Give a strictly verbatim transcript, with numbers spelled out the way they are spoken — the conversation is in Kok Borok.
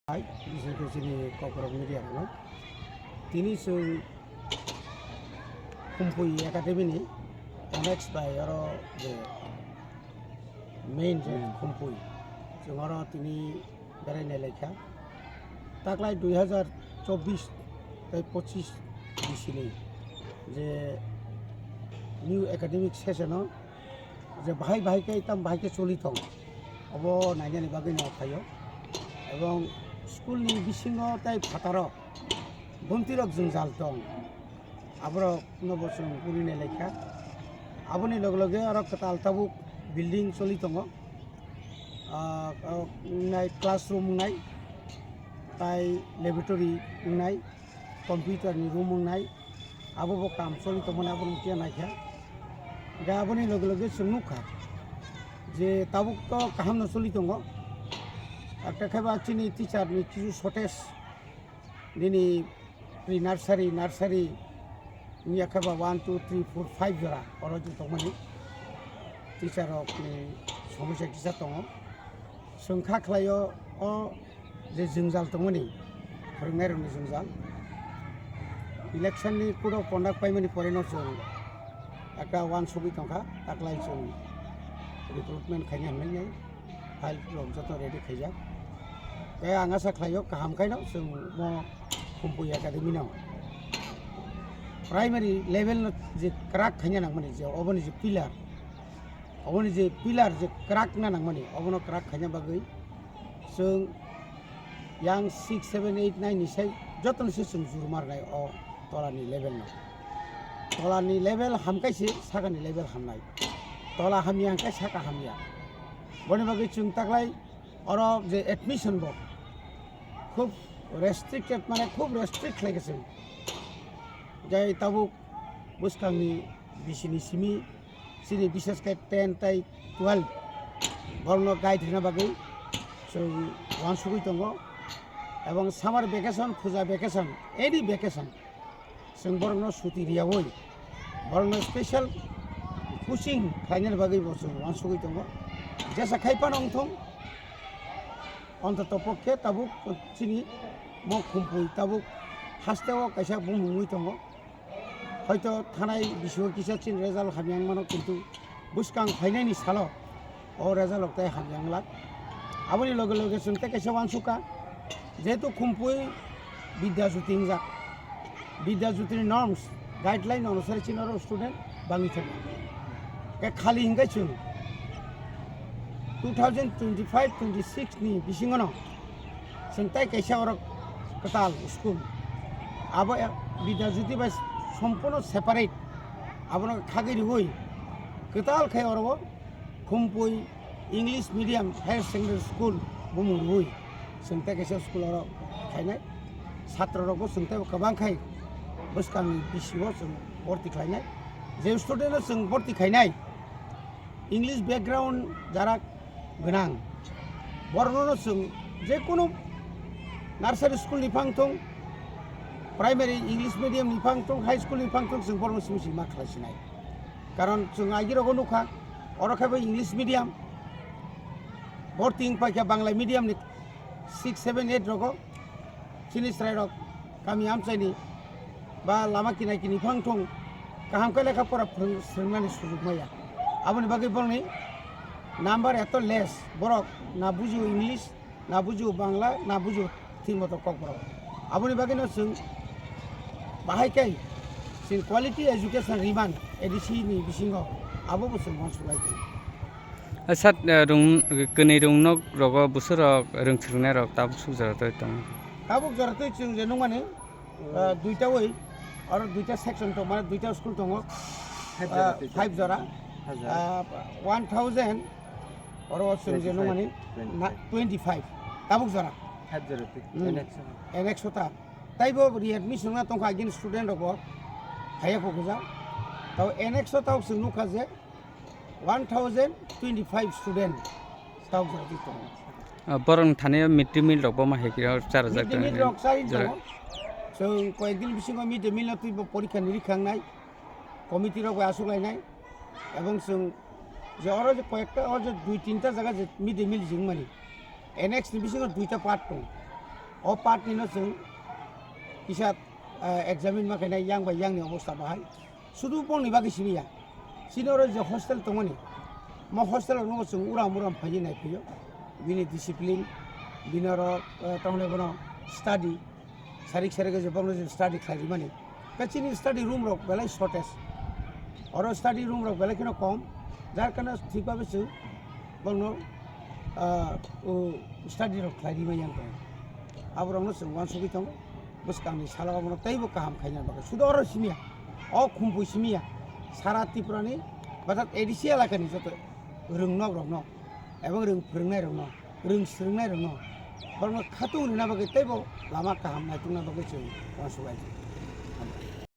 Hai, bising khe chini Kokborok media rokno. Tini chwng Khumpui Academy ni annex bai oro je main je Hmm. Khumpui. Chwng oro tini berai nai laikha. Taklai dui hazar chobbish tei pochish bisini je new academic session o je bahai bahai khe tam bahai khe choli tong, obo nainani bagwi no phaio. Ebong school ni bisingo tei phataro bomti rok jwngjal tong, aborok no bo chwng puri nai laikha. Aboni loge loge oro kwtal tabuk building choli tongo. Ah, ah, wngnai classroom wngnai, tai laboratory wngnai, computer ni room wngnai, abo bo kam choli tongmani abo nukya naikha. Ga aboni loge loge chwng nukha je tabuk to kaham no choli tongo, ekta khe ba chini teacher ni kisu shortage. Nini pre nursery, nursery wngya khe ba one, two, three, four, five jora oro je tongmani teacher rok ni somosya kisa tongo. Chwng kha khlaio o je jwngjal tongmani, phwrwngnairokni jwngjal. Election ni code of conduct paimani pore no chwng ekta uansugwi tongkha, taklai chwng recruitment khaina hinwi nai. File rok joto ready khaijak. Tei ang asa khlaio kaham khaino chwng mo Khumpui Academy no primary level no je crack khaina nangmani je oboni je pillar, oboni je pillar je crack na nangmani obono crack khaina bagwi chwng yang six, seven, eight, nine ni sai jotono se chwng juruma rwnai o tolani level no. Tolani level hamkai se sakani level hamnai. Tola hamya hwnkhe saka hamya. Boni bagwi chwng taklai oro je admission bo khub restricted, mane khub restrict khlai khe chwng. Jai tabuk bwskangni bisini simi chini bishesh khe ten tei twelve borokno guide rwna bagwi chwng uansugwi tongo. Ebong summer vacation, puja vacation, any vacation, chwng borokno suti riyaui borokno special coaching khlainani bagwi bo chwng uansugwi tongo. Jesa khai phano wngthung, ontoto pokkhe tabuk chini mo Khumpui tabuk hasteo kaisa bumung wngwi tongo. Hoito thanai bisingo kisa chini result hamya wngmano, kintu bwskang phainaini salo o result rok tei hamya wngla. Aboni loge loge chwng tei kaisa uansukha, jehetu Khumpui Bidya Jyoti wngjak, Bidya Jyoti ni norms, guideline onusari chini oro student bangwi thangkha. Khe khali hwnkhe chwng two thousand twenty-five twenty-six ni bisingono chwng tei kaisa oro kwtal school, abo Bidya Jyoti bai sompurno separate, abono khagwi rwui kwtal khe oro Khumpui English Medium Higher Secondary School bumung rwui chwng tei kaisa school oro khainai. Chhatro rokbo chwng tei kwbang khai bwskangni bisio chwng borti khlainai. Je student no chwng borti khainai, English background jara gwnang, borokno chwng jekunu nursery school ni phang thung, primary English medium ni phang thung, high school ni phang thung, chwng borokno simi simi ma khlai sinai. Karon chwng agirogo nukha, oro khe bo English medium, borti wng paikha Bangla medium ni six, seven, eight rogo, chini chwrairok kami amchaini ba lama kinai kini phang thung, kaham khe lekha pora phwrwng-, swrwngnani sujuk maya. Aboni bagwi borokni number eto less, borok na bujio English, na bujio Bangla, na bujio thik moto Kokborok. Aboni bagwino chwng bahai khe chwng quality education riman A D C ni bisingo abo bo chwng uansuk lai tongo. Sir, eh, rung, kwnwi rung nok rogo bwswk rok rwng swrwngnai rok tabuk suk jora twi tongo. Tabuk jora twi chwng je nukmani, eh, duita oi, oro duita section tong, mane duita school tongo. Five jora eh, twi five jora. Hajar. Eh, one thousand, oro chwng je nukmani, twenty-five. Na, twenty-five. Tabuk jora. Five jora twi. Hmm. N X O. N X O ta. Taibo readmission na tongkha agin student rokbo. Haya kho gujak. Tabo N X O tabo chwng nukha je one thousand twenty-five student tabuk jora twi tongo. Ah, borok thani mid day meal rok bo ma hai khe chara jak. Mid day meal rok chari tongo. Chwng koyek din bisingo mid day meal no twi bo porikha nirikha wngnai. Committee rok bai aswk lainai. Ebong chwng je oro je koyekta, oro je dui tinta jaga je mid day meal jingmani. N X ni bisingo duita part tongo. O part ni no chwng kisa, eh, examine ma khainai yang bai yang ni obostha bahai. Sudu bongni bagwi simi ya. Chini oro je hostel tongmani, mo hostel rok no chwng uram uram phaiwi nai phaiyo. Bini discipline, bini oro, eh, tamni bono study, sarik sarik je bongno je study khlai rimani. Khe chini study room rok belai shortage. Oro study room rok belai kheno kom. Jar kana thik babe chwng bongno, ah, o study rok khlai rimani yang tong. Aborokno chwng uansugwi tongo. Bwskangni salo obono teibo kaham khaina bagwi. Sudu oro simi ya. O khumpui simi ya. Sara Tripura ni batat A D C elaka ni joto rwngnok rokno, ebong rwng phwrwngnai rokno, rwng swrwngnai rokno, borokno khatung rwna bagwi teibo lama kaham naitukna bagwi chwng uansuknai.